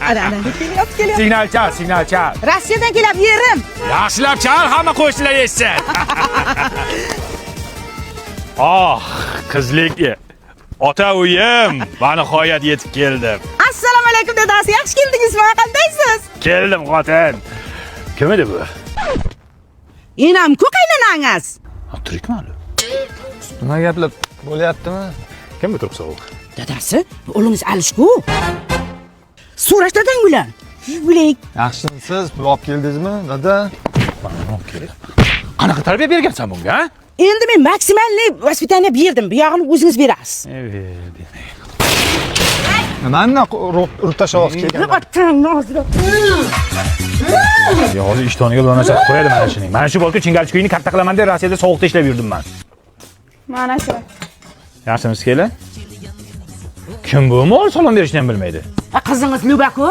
Ana, ana, kelyapti, kelyapti. Signal chal, signal chal. Rossiyadan kelyapti yerim. Yaxshilab chal, hamma qo'shnilar eshitsin. Oh, qizlik. Ota uyim, va nihoyat yetib keldim. Assalomu alaykum dadasi, yaxshi keldingizmi? Qandaysiz? Keldim, xotin. Kim edi bu? Enam-ku qaynonangiz. Tirikmi hali? Nima gaplar bo'lyaptimi? Kim bu turib sovuq? Dadasi, bu o'g'lingiz Alishku. So'rash dadang bilan. Bilak. Yaxshimisiz? Pul olib keldingizmi, dada? Qanaqa tarbiya bergansan bunga, ha? Endi men maksimalniy воспитание berdim. Bu yog'ini o'zingiz berasiz. Nimani urib tashlayapsiz kelgan? Otangni og'zida. Ya hozir ishtoniga biron narsa qo'yadi mana shuning. Mana shu bolka chingalchi kuyini katta qilaman deb Rossiyada sovuqda ishlab yurdim man. Mana shu. Yaxshimisiz kelin? Kim bu? Mol salom berishni ham bilmaydi. Ha, qizingiz Luba-ku.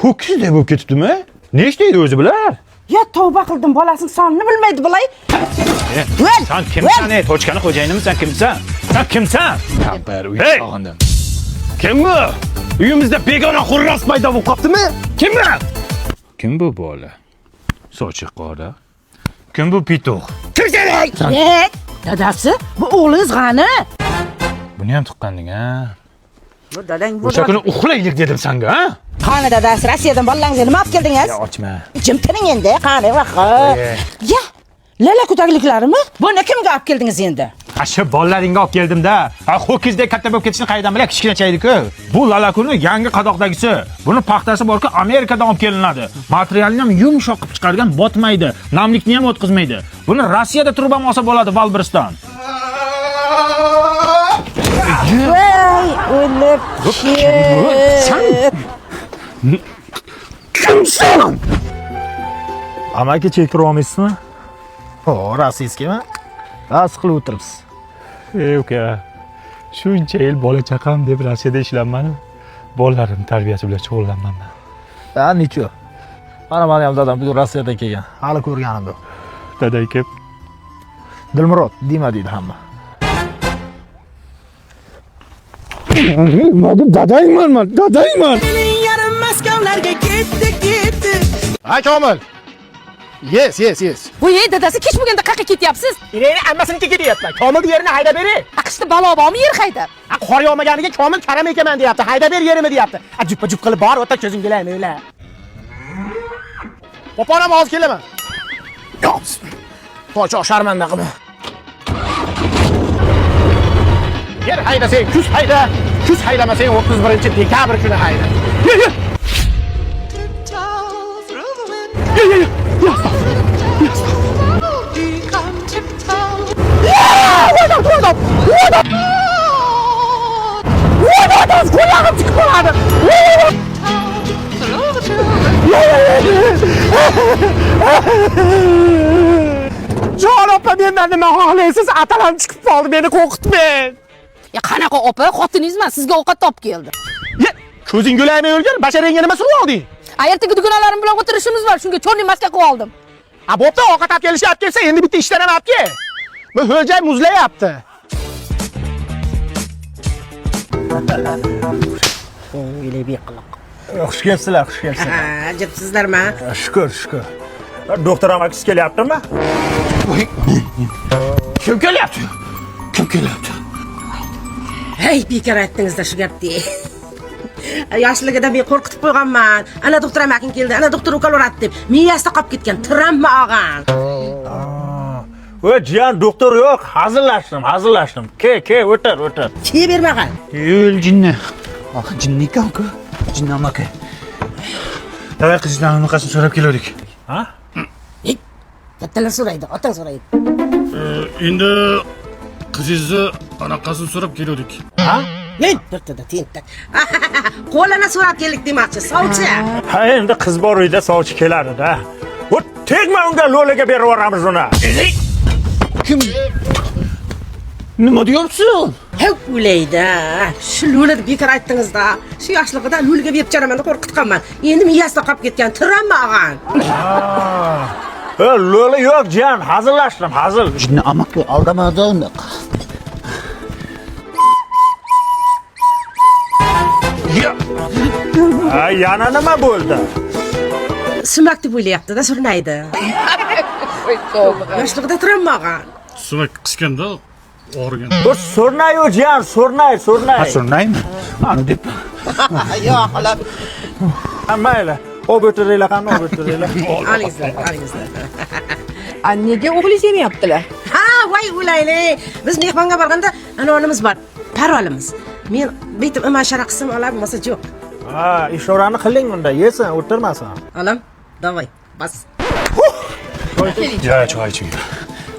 Ho'kizdek bo'lib ketibdimi? Nechta edi o'zi bular? Ya tavba qildim, bolasining sonini bilmaydi bulay. Voy! Sen kimsan ey? Tochkani xo'jayinimisan, kimsan? Sen kimsan? Kampir uyni sog'indim. Kim bu? Uyimizda begona xurros paydo bo'lib qoptimi? Kim bu? Kim bu bola? Sochi qora. Kim bu pituq? Kimsan? E, dadasi, bu o'g'lingiz g'ani. Buni ham tuqqanding, ha? Bu dadang bu. O'sha kuni uxlaylik dedim senga, ha? Qani dadasi, Rossiyadan bolalaringizga nima olib keldingiz? Ya ochma. Jim tiring endi, qani vaqa. Ya, lala ko'takliklarimi? Buni kimga olib keldingiz endi? Ha shu bolalaringga olib keldim-da. Ha ho'kizdek katta bo'lib ketishini qayerdan bilay, kichkinacha edi-ku. Bu lalakuni yangi qadoqdagisi. Buni paxtasi borku Amerikadan olib kelinadi. Materialini ham yumshoq qilib chiqargan, botmaydi, namlikni ham o'tkazmaydi. Buni Rossiyada turib ham olsa bo'ladi Valbrisdan. Voy, o'lib Sen kimsan? Amaki chektirib olmaysizmi? O, rossiyskimi? Rost qilib o'tiribsiz. Ey uka, shuncha yil bola chaqam deb Rossiyada ishlanmadim. Bolalarim tarbiyasi bilan shug'ullanmanman. Ha, necho? Mana meni ham dadam bugun Rossiyadan kelgan. Hali ko'rganim yo'q. Daday kelib, Dilmurod dema deydi hamma. Dadangman man, dadangman. Yarim maskovlarga ketdi, ketdi. Ha, Komil. Yes, yes, yes. Voy, dadasi, kech bo'lganda qayerga ketyapsiz? Endi ammasiniki ketyapman. Komil yerini haydab bering. Qishda balo bormi yer haydab? Ha, qor yog'maganiga Komil karam ekaman deyapti. Haydab ber yerimi deyapti. Ha, juppa jup qilib bor, o'ta ko'zing kelaymi o'la. Poponam hozir kelaman. Yo'q. Podshoh sharmanda qilma. Yer haydasang kuz hayda, kuz haydamasang 31 dekabr kuni hayda. Ye, ye. Ye, ye, ye. Qo'lag'im chiqib qoladi. Jon opa, mendan nima xohlaysiz? Atalam chiqib qoldi, meni qo'rqitmang. Ya qanaqa opa, xotiningizman, sizga ovqat topib keldi. Ye, ko'zing gulaymi o'lgan? Basharangga nima surib olding? A ertaga dugonalarim bilan o'tirishimiz bor, shunga cho'rni maska qilib oldim. Ha, bo'pti, ovqat olib kelishga olib kelsa, endi bitta ishdan ham olib kel. Bu xo'jay muzlayapti. Xush kelibsizlar, xush kelibsizlar. Ha, ajabsizlarmi? Shukur, shukur. Doktor amakisi kelyaptimi? Kim kelyapti? Kim kelyapti? Hey, bekor aytdingizda shu gapni. Yoshligida men qo'rqitib qo'yganman. Ana doktor amaking keldi, ana doktor ukol uradi deb. Miyasida qolib ketgan, tramma olgan. Voy, jiyan, doktor yo'q, hazillashdim, hazillashdim. Ke, ke, o'tir, o'tir. Ke bermag'an. Yo'l jinni. Ah, jinni ekan-ku. Jinni amaki. Davay qizdan anaqasini so'rab keldik. Ha? Ey, kattalar so'raydi, otang so'raydi. Endi qizingizni anaqasini so'rab keldik. Ha? Ey, birtada tentak. Qo'lini so'rab keldik demoqchi, sovchi. Ha, endi qiz bor uyda sovchi keladi-da. Bu tegma unga, Lolaga berib yuboramiz uni. Kim? Nima deyapsan? Hep o'laydi. Shu Lola deb bekor aytdingiz-da. Shu yoshligida Lolaga berib charaman deb qo'rqitganman. Endi miyasida qolib ketgan, tramma olgan. E, Lola yo'q, jiyan, hazillashdim, hazil. Jinni amaki aldamadi uni. Ya. Ha, yana nima bo'ldi? Sumak deb o'ylayapti-da, surnaydi. Yoshligida travma olgan. Sumak qisganda og'rigan. Bu surnay u jiyan, surnay, surnay. Ha, surnaymi? Ani deb. Yo'q, xolos. Ha, mayli. Olib o'tiringlar, qani olib o'tiringlar. Olingizlar, olingizlar. A nega o'g'lingiz yemayaptilar? Ha, voy o'laylik. Biz mehmonga borganda anonimiz bor, parolimiz. Men bitib imashara qilsam olar, bo'lmasa yo'q. Ha, ishorani qiling unda, yesin, o'tirmasin. Olam, давай, bas. Yo, choy iching.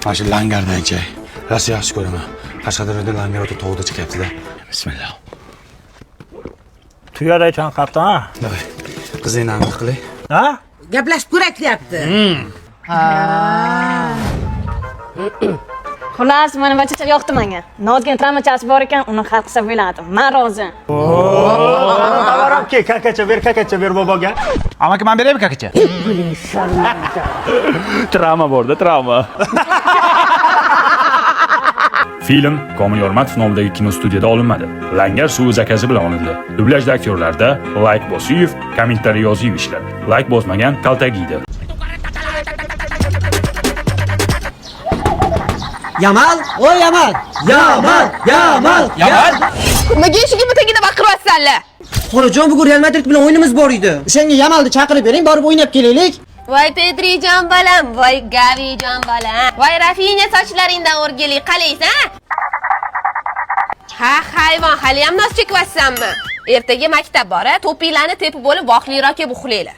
Mana shu langardan ichay. Rosa yaxshi ko'raman. Qashqadaryoda langar o'ta tog'da chiqyapti-da. Bismillah. Tuyaday chanqabdi, ha? Davay. Qizingni aniq qilay. Ha? Gaplashib ko'rak deyapti. Xullas, mana bachacha yoqdi menga. Nozgina travmachasi bor ekan, uni hal qilsa bo'ladi. Men rozi. Tovaram ke, kakacha ber, kakacha ber boboga. Amaki, men beraymi kakacha? Travma borda, travma. Film Komil Yormatov nomidagi kino studiyada olinmadi. Langar suvi zakazi bilan olindi. Dublyajda aktyorlarda Layk Bosiyev, kommentariy yoziyev ishladi. Layk bosmagan kaltak yeydi. Yamal, o Yamal. Yamal, Yamal, Yamal. Nimaga eshigimni tagida baqiryapsanlar? Xo'rajon, bugun Real Madrid bilan o'yinimiz bor edi. O'shanga Yamalni chaqirib bering, borib o'ynab kelaylik. Voy Pedrijon bolam, voy Gavijon bolam, voy Rafinya sochlaringdan o'rgili qalaysan? Ha, hayvon, haliyam nos chekyapsanmi? Ertaga maktab bor, a? To'pinglarni tepib bo'lib, vaqtliroq kelib uxlanglar.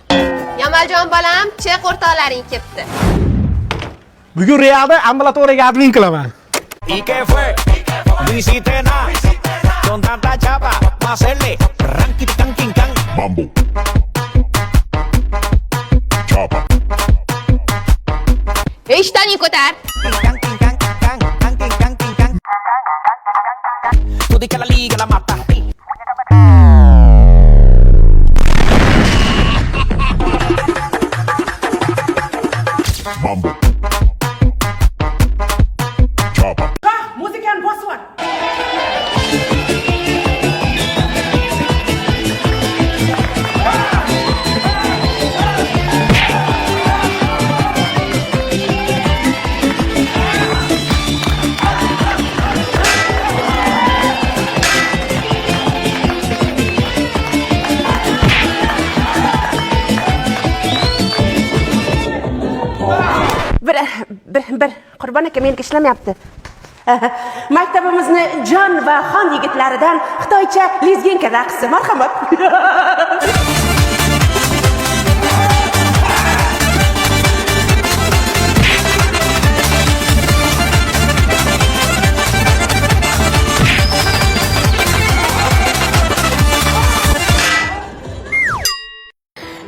Yamaljon bolam, chiq, o'rtoqlaring kelibdi. Bugun Realda ambulatoriyaga admin qilaman. ¿Y qué fue? No hiciste nada con tanta chapa pa' hacerle ranking tan can. Bambu. Chapa. Ey, ishtoning ko'tar. Can, can, can, can, can, can, can, can. Tú di que la liga la mata. Bambu. Chapa. Muzikani bosib yubor. Bir, bir, bir. Qurbon aka, meniki ishlamayapti. Maktabimizni jon va xon yigitlaridan xitoycha lezginka raqsi. Marhamat.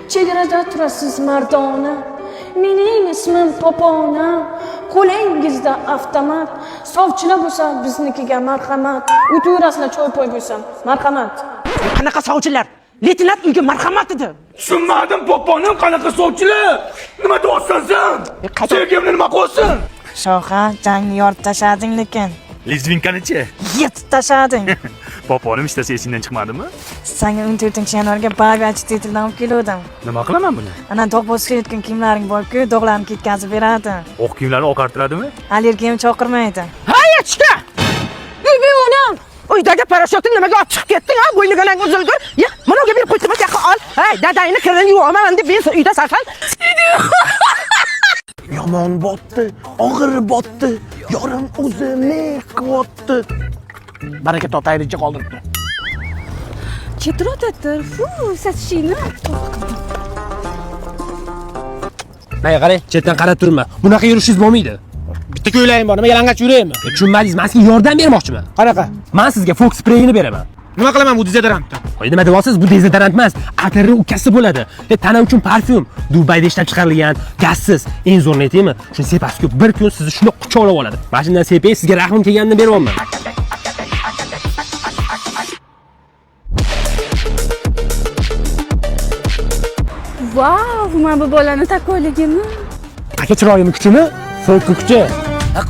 Chegarada turasiz mardona. Mening ismim Popona. Qo'lingizda avtomat. Sovchilar bo'lsa biznikiga marhamat. O'taverasizlar choy poy bo'lsam. Marhamat. Qanaqa sovchilar? Leytenant uyga marhamat dedi. Tushunmadim, poponim, qanaqa sovchilar? Nima deyapsan sen? Sevgimni nima qilsin? Shoha, jangni yorib tashlading lekin. Lezvinkanichi? Yirtib tashlading. Poponim ishtasi esingdan chiqmadimi? Sanga 14-yanvarga Barbie очиститель dan olib keluvdim. Nima qilaman buni? Ana dog' bosib kelayotgan kiyimlaring bor-ku, dog'larni ketkazib beradi. Oq kiyimlarni oqartiradimi? Allergiyam chaqirmaydi. Hay, achka! Uy, onam! Uydagi parashyutni nimaga olib chiqib ketding, ha? Bo'ynigalang uzilgur. Ya, mana unga berib qo'ydim, yoqqa ol. Hay, dadangni kirini yuvaman deb men uyda sarfan. Yomon botdi, og'ir botdi. Yorim o'zi ne qilyapti? Baraka top ayricha qoldiribdi. Chetroq o'tir. Fu, sasishingni. Menga qarang, chetdan qarab turma. Bunaqa yurishingiz bo'lmaydi. Bitta ko'ylagim bor, nima yalang'och yuraymi? Tushunmadingiz, men sizga yordam bermoqchiman. Qanaqa? Men sizga Fox spreyini beraman. Nima qilaman bu dezodorantdan? Qo'y, nima deyapsiz? Bu dezodorant emas, atirni ukasi bo'ladi. Tana uchun parfyum, Dubayda ishlab chiqarilgan, gazsiz. Eng zo'rini aytaymi? Shuni sepasiz-ku, bir kun sizni shuni quchoqlab oladi. Mana shundan sepay, sizga rahmim kelganidan beryapman. Vau, mana bu bolani takoyligini. Aka chiroyimi kuchimi? So'kki kuchi.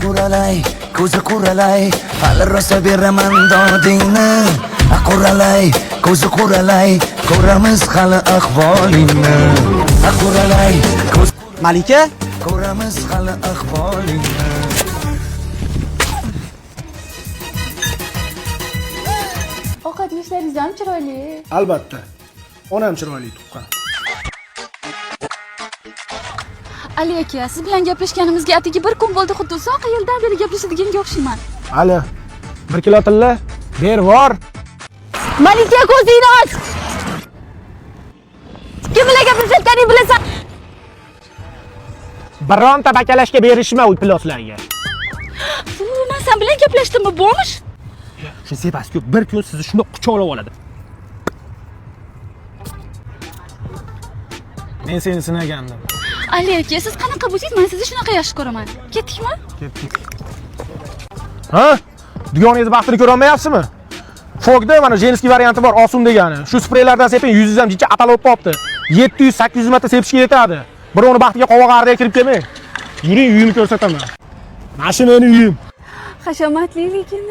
Quralay, ko'zi quralay, hali rosa beraman dodingni. Quralay, ko'zi quralay, Ko'ramiz hali ahvolingni. Quralay ko'z Malika, ko'ramiz hali ahvolingni. Ovqat yeyishlaringiz ham chiroyli. Albatta. Onam chiroyli tuqqan. Ali aka, siz bilan gaplashganimizga atigi bir kun bo'ldi, xuddi uzoq yildan beri gaplashadiganga o'xshayman. Ali, 1 kilo tilla ber vor. Malika, ko'zingni och. Kim bilan gaplashayotganingni bilasan. Bironta bakalashga berishma u pilotlarga. Men sen bilan gaplashdimmi, bo'lmish? Shu sepasi-ku bir kun sizni shundoq quchoqlab oladi. Men seni sinagandim. Ali aka, siz qanaqa bo'lsangiz, men sizni shunaqa yaxshi ko'raman. Ketdikmi? Ketdik. Ha? Dugoningiz baxtini ko'ra olmayapsizmi? Fogda mana jenskiy varianti bor, osun degani. Shu spreylardan seping, yuzingiz ham jicha atalab qopti. 700-800 marta sepishga yetadi. Birovni baxtiga qovoq ariga kirib kelmang. Yuring, uyimni ko'rsataman. Mana shu meni uyim. Hashamatli lekin.